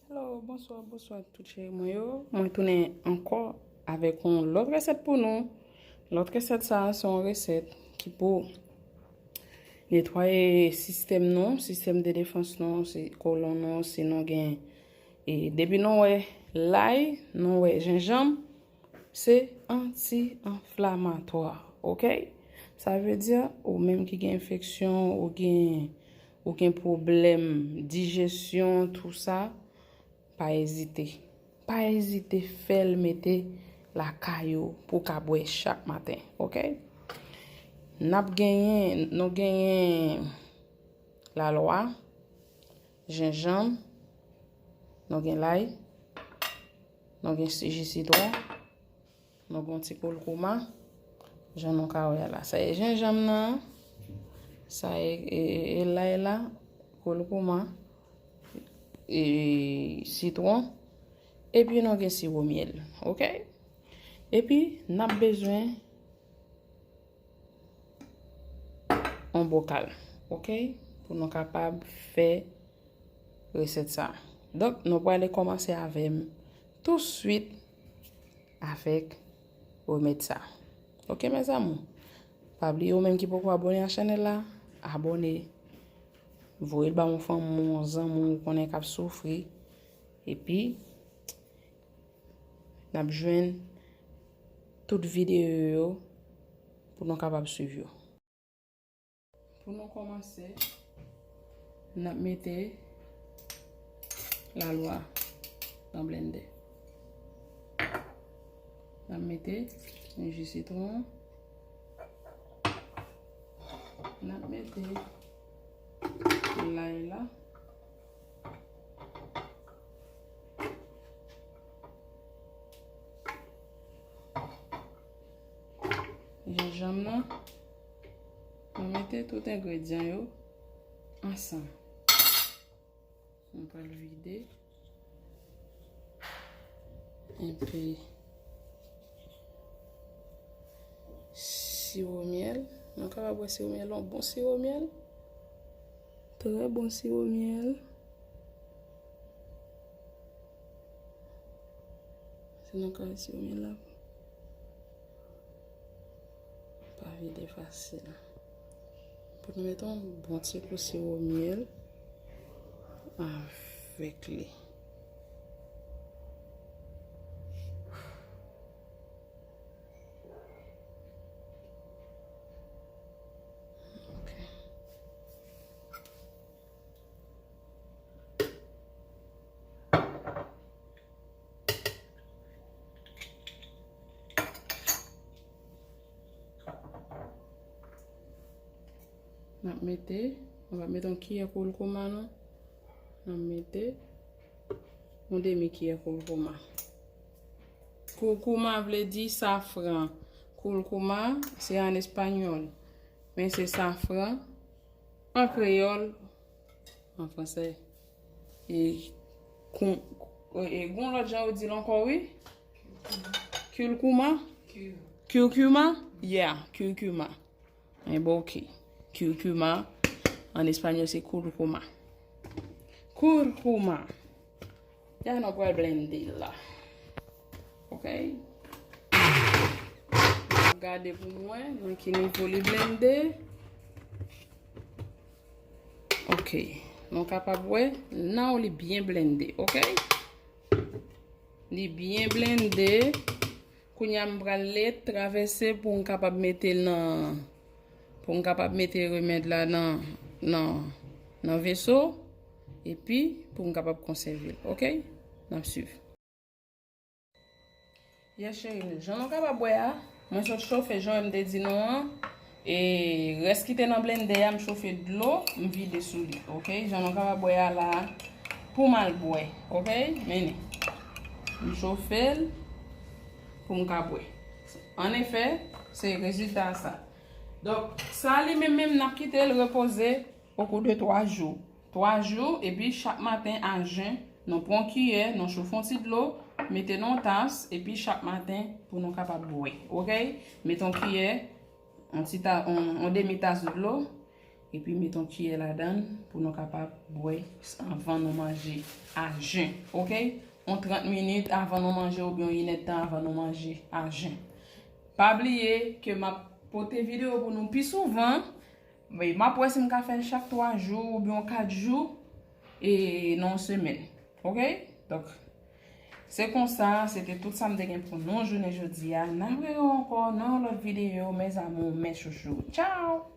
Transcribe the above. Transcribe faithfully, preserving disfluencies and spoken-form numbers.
Hello, bonswa, bonswa tout cheri mwen yo. Mwen tounen ankò avèk yon lòt resèt pou nou. Lòt resèt sa a se yon resèt ki pou netwaye sistèm nou, sistèm de defans nou, si kolon nou, si nou gen, e depi nou wè lay, nou wè jenjanm, se anti-anflamatwa, oke? Sa vle di, ou menm ki gen enfeksyon, ou gen, ou gen pwoblèm dijesyon, tou sa, pa ezite. Pa ezite fè l mete lakay ou pou w ka bwè chak maten, oke? N ap genyen, nou genyen lalwa, jenjanm, nou gen lay, nou gen si-, ji sitwon, nou gen ti koulkouma, jan nou ka wè a la. Sa e jenjanm nan, sa e, e, e, e lay la, koulkouma, e sitwon, epi nou gen siwo myèl, oke? Epi, n ap bezwen yon bokal, oke? Pou nou kapab fè resèt sa. Donk, nou prale kòmanse avè m touswit avèk remèd sa. Oke, mes amours? Pa bliye ou menm ki poko abòne a chanèl la, abòne. Voye l ba yon fanmi w, yon zanmi w ou konnen k ap soufri. Epi, n ap jwenn tout videyo yo pou nou kapab swiv yo. Pou nou kòmanse, n ap mete lalwa nan blendè. N ap mete ji sitwon. N ap mete lay la. Jenjanm nan. Nou mete tout engredyan yo ansanm. Nou pral vide. Epi, siwo myèl. Nou kapab bwè siwo myèl, yon bon siwo myèl. Trè bon siwo myèl. Se nan kare siwo myèl la. Pa vide fasil. Pou nou mete yon bon ti kou siwo myèl avèk li. Ok. N ap mete, nou va mete yon kiyè koulkouma nou. N ap mete yon demi kiyè koulkouma. Koulkouma vle di safran. Koulkouma, se an espanyòl. Men se safran an kreyòl, an fransè. E, kou, e, e gon lòt jan yo di l ankò, wi. Curcuma? Curcuma? Yeah, curcuma. Enben, ok. Curcuma, an espanyòl, se cúrcuma. Cúrcuma. Ya nou pral blende l la. Ok? Gade pou mwen nan ki nivo li blende. Ok. Nou kapab wè, now li byen blende, ok? Li byen blende. Kounye a m pral lè travèse pou m kapab mete l nan, pou m kapab mete remèd la nan, nan, nan veso, epi pou m kapab konsève l, ok? N ap swiv. Yes, cheri m, jan nou kapab wè a, mwen sot chofe jan m te di nou an, e rès ki te nan blendè a, m chofe dlo, m vide sou li, ok? Jan nou kapab wè a la, pou m al bwè, ok? Mennen. M chofe l pou m ka bwè. An efè, se rezilta sa. Donk, sa li menm menm, n ap kite l repoze au cours de twa jou. Twa jou, epi chak maten a jen, nou pran kiyè, nou chofe yon ti dlo, mete nan yon tas, epi chak maten pou nou kapab bwè. Ok? Mete yon kiyè, yon ti ta, yon, yon demi tas dlo, Epi met yon kiyè ladan l pou nou kapab bwè anvan nou manje a jen, oke? Yon trant minit anvan nou manje oubyen yon inèdtan anvan nou manje a jen. Pa bliye ke m ap pote videyo pou nou pi souvan. M ap wè si m ka fè l chak twa jou oubyen kat jou e nan yon semèn. Oke? Donk, se konsa, se te tout sa m te gen pou nou jounen jodi a. N a wè yo ankò nan yon lòt videyo, mes amours, mes chouchous. Tchao!